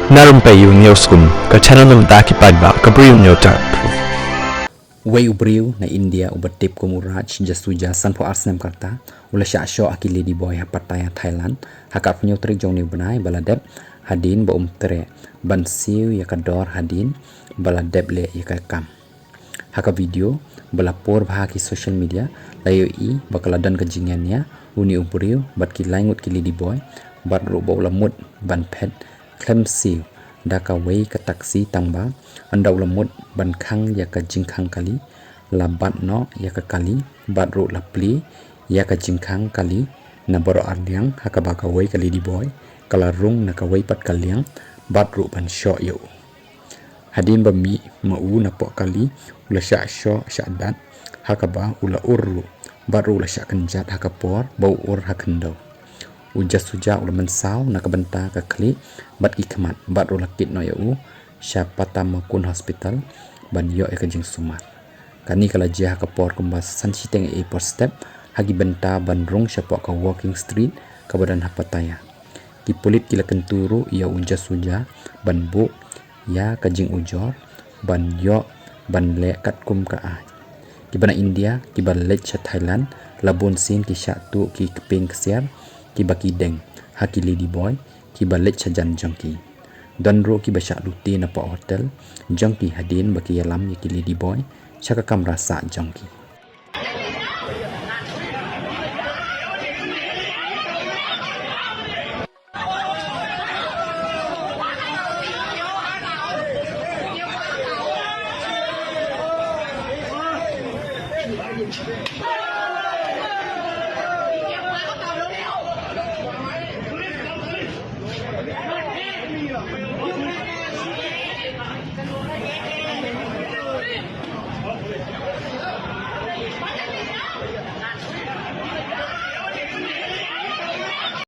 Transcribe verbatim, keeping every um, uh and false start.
Na Rympei U News Kum, ka channel na bynta ki paidbah ka Bri U News Tap. Wei u briew na India uba tip kum u Raj Jasuja, sanphew ar snem ka rta, u la shah shoh ha ki lady boy ha Pattaya, Thailand, ha ka arphew hynñiew tarik jong une u bnai ba la dep, hadien ba um treh ban siew ïa ka dor hadien ba la dep leh ïa ka kam. Ha ka video ba la por bha ha ki social media, la ïohi ba ka la don ka jingïania une u briew bad ki lai ngut ki lady boy, bad ruh ba u la mut ban phet khlem siew da kawei ka taxi, tangba ynda u la mut ban khang ïa ka jingkhang kali, la bat noh ïa ka kali bad ruh la plie ïa ka jingkhang kali na baroh arliang, ha kaba kawei ka lady boy ka la rung na kawei pat ka liang bad ruh ban shoh ïa u. Hadien ba mih ma u napoh kali, u la shah shoh shah dat, ha kaba u la ur ruh bad ruh u la shah kynjat ha ka por ba u ur ha khyndew. U Jasuja u la mynsaw na ka bynta ka khlieh bad ki khmat bad ruh la kit noh ïa u sha Patamakun Hospital ban ïoh ïa ka jingsumar. Kane ka la jia ha ka por kumba san shiteng ïa i por step, ha ki bynta ban rung shapoh ka Woking Street kaba don ha Pattaya. Ki pulit ki la kyntu ruh ïa u Jasuja ban buh ïa ka jingujor ban ïoh ban leh katkum ka aiñ. Kiba na India kiba leit sha Thailand la bun sien ki shah tuh ki kpeng ksiar kiba ki deng ha ki lady boy kiba leit sha jan jong ki. Don ruh kiba shah lute napoh hotel jong ki hadien ba ki ïalam ïa ki lady boy sha ka kamra sah jong ki.